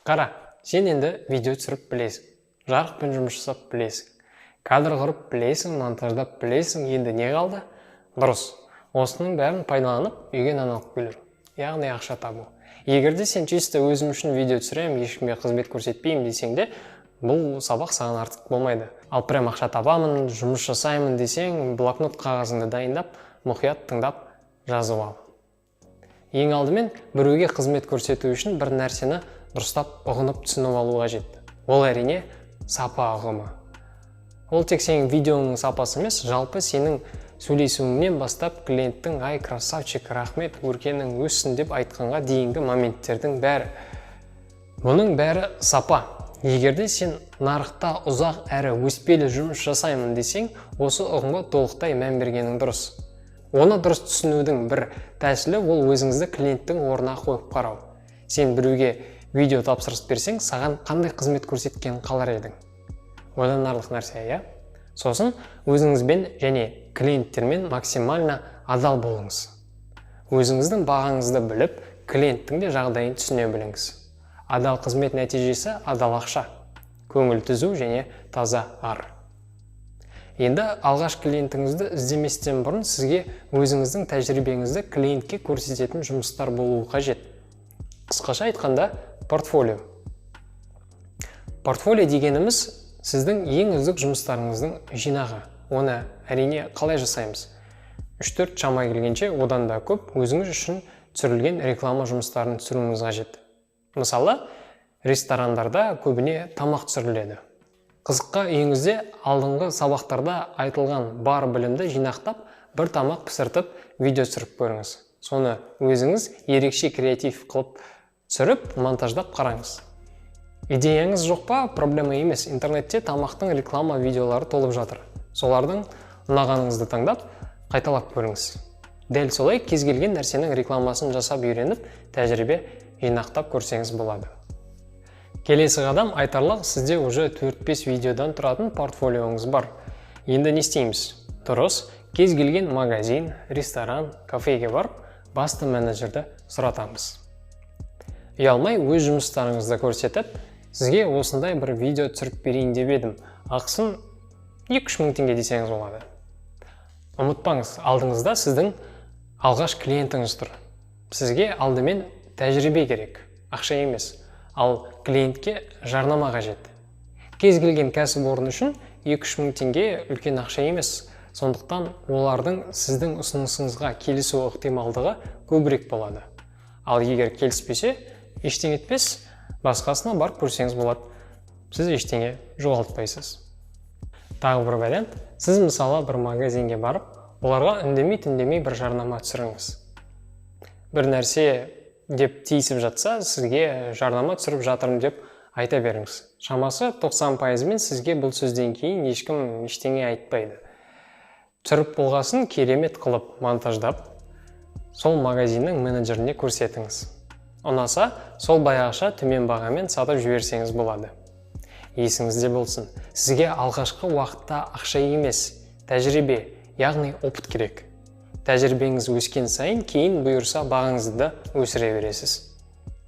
Қара, сен енді видео түсіріп білесің, жарықпен жұмыс жасап білесің, кадр құрып білесің, монтаждап білесің. Енді не қалды? Дұрыс, осының бәрін пайдаланып, үйге нан алып келу, яғни ақша табу. Егер де сен чисто өзім үшін видео түсіремін, ешкімге қызмет көрсетпеймін десең де, бұл сабақ саған артық болмайды. Ал прям ақша табамын, жұмыс жасаймын десең, блокнот, қағазыңды дайындап, мұқият тыңдап, жазып ал. Ең алдымен біреуге қызмет көрсету үшін бір нәрсені дұрыстап ұғынып, түсініп алу қажет. Ол, әрине, сапа ұғымы. Ол тек сенің видеоңның сапасы емес, жалпы сенің сөйлесуіңнен бастап клиенттің «Ай, красавчик, рахмет, өркенің өссін» деп айтқанға дейінгі моменттердің бәрі, бұның бәрі сапа. Егер де сен нарықта ұзақ әрі өспелі жұмыс жасаймын десең, осы ұғымға толықтай мән бергенің дұрыс. Оны дұрыс түсінудің бір тәсілі – ол өзіңізді клиенттің орнына қойып қарау. Сен біреуге видео тапсырыс берсең, саған қандай қызмет көрсеткенін қалар едің? Ойланарлық нәрсе, иә? Сосын өзіңізбен және клиенттермен максимально адал болыңыз. Өзіңіздің бағаңызды біліп, клиенттің де жағдайын түсіне біліңіз. Адал қызмет нәтижесі – адал ақша, көңіл түзу және таза ар. Енді алғаш клиентіңізді іздеместен бұрын сізге өзіңіздің тәжірибеңізді клиентке көрсететін жұмыстар болуы қажет. Қысқаша айтқанда, портфолио. Портфолио дегеніміз – сіздің ең үздік жұмыстарыңыздың жинағы. Оны, әрине, қалай жасаймыз? 3-4, шама келгенше одан да көп өзіңіз үшін түсірілген реклама жұмыстарын түсіруіңіз қажет. Мысалы, ресторандарда көбіне тамақ түсіріледі. Қызыққа үйіңізде алдыңғы сабақтарда айтылған бар білімді жинақтап, бір тамақ пісіртіп, видео түсіріп көріңіз. Соны өзіңіз ерекше креатив қылып түсіріп, монтаждап қараңыз. Идеяңыз жоқ па? Проблема емес, интернетте тамақтың реклама видеолары толып жатыр. Солардың ұнағаныңызды таңдап, қайталап көріңіз. Дәл солай кез келген нәрсенің рекламасын жасап үйреніп, тәжірибе жинақтап көрсеңіз болады. Келесі қадам айтарлық: сізде уже 4-5 видеодан тұратын портфолиоңыз бар. Енді не істейміз? Дұрыс, кез келген магазин, ресторан, кафеге барып, басты менеджерді сұратамыз. Ұялмай өз жұмыстарыңызды көрсетіп, сізге осындай бір видео түсіріп берейін деп едім, ақысын 2-3 мың теңге десеңіз болады. Ұмытпаңыз, алдыңызда сіздің алғаш клиентіңіз тұр. Сізге алдымен тәжірибе керек, ақша емес. Ал клиентке жарнама қажет. Кез келген кәсіпорын үшін 2-3 мың теңге үлкен ақша емес, сондықтан олардың сіздің ұсынысыңызға келісу ықтималдығы көбірек болады. Ал егер келіспесе, ештеңе етпес, басқасына барып көрсеңіз болады, сіз ештеңе жоғалтпайсыз. Тағы бір вариант: сіз, мысалы, бір магазинге барып, оларға үндемей түндемей бір жарнама түсіріңіз. Бір нәрсе деп тиісіп жатса, сізге жарнама түсіріп жатырмын деп айта беріңіз. Шамасы 90 пайызымен сізге бұл сөзден кейін ешкім ештеңе айтпайды. Түсіріп болғасын, керемет қылып монтаждап, сол магазиннің менеджеріне көрсетіңіз. Ұнаса, сол баяғыша төмен бағамен сатып жіберсеңіз болады. Есіңізде болсын, сізге алғашқы уақытта ақша емес, тәжірибе, яғни опыт керек. Тәжірибеңіз өскен сайын кейін бұйырса бағаңызды да өсіре бересіз.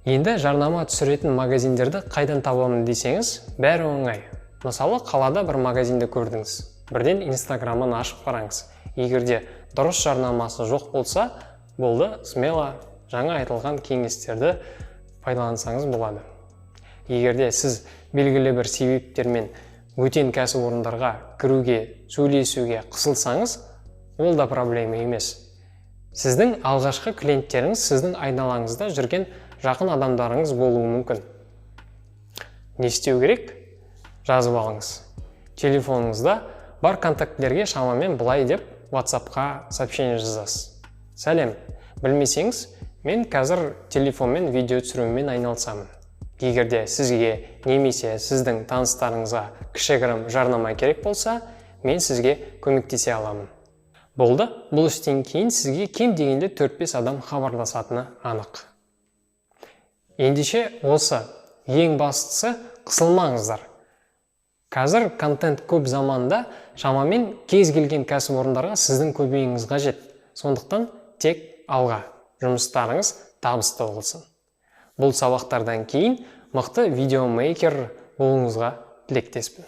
Енді жарнама түсіретін магазиндерді қайдан табамын десеңіз, бәрі оңай. Мысалы, қалада бір магазинді көрдіңіз, бірден Инстаграмын ашып қараңыз. Егер де дұрыс жарнамасы жоқ болса, болды, смело жаңа айтылған кеңестерді пайдалансаңыз болады. Егер де сіз белгілі бір себептермен бөтен кәсіпорындарға кіруге, сөйлесуге қысылсаңыз, ол да проблема емес. Сіздің алғашқы клиенттеріңіз сіздің айналаңызда жүрген жақын адамдарыңыз болуы мүмкін. Не істеу керек? Жазып алыңыз. Телефоныңызда бар контактілерге шамамен былай деп WhatsAppқа сообщение жазасыз: «Сәлем, білмесеңіз, мен қазір телефонмен видео түсірумен айналысамын. Егер де сізге немесе сіздің таныстарыңызға кішігірім жарнама керек болса, мен сізге көмектесе аламын». Болды, бұл істен кейін сізге кем дегенде 4-5 адам хабарласатыны анық. Ендеше осы, ең бастысы, қысылмаңыздар. Қазір контент көп заманда шамамен кез келген кәсіпорындарға сіздің көмегіңіз қажет. Сондықтан тек алға, жұмыстарыңыз табысты болсын. Бұл сабақтардан кейін Мықты видеомейкер болуыңызға тілектеспін.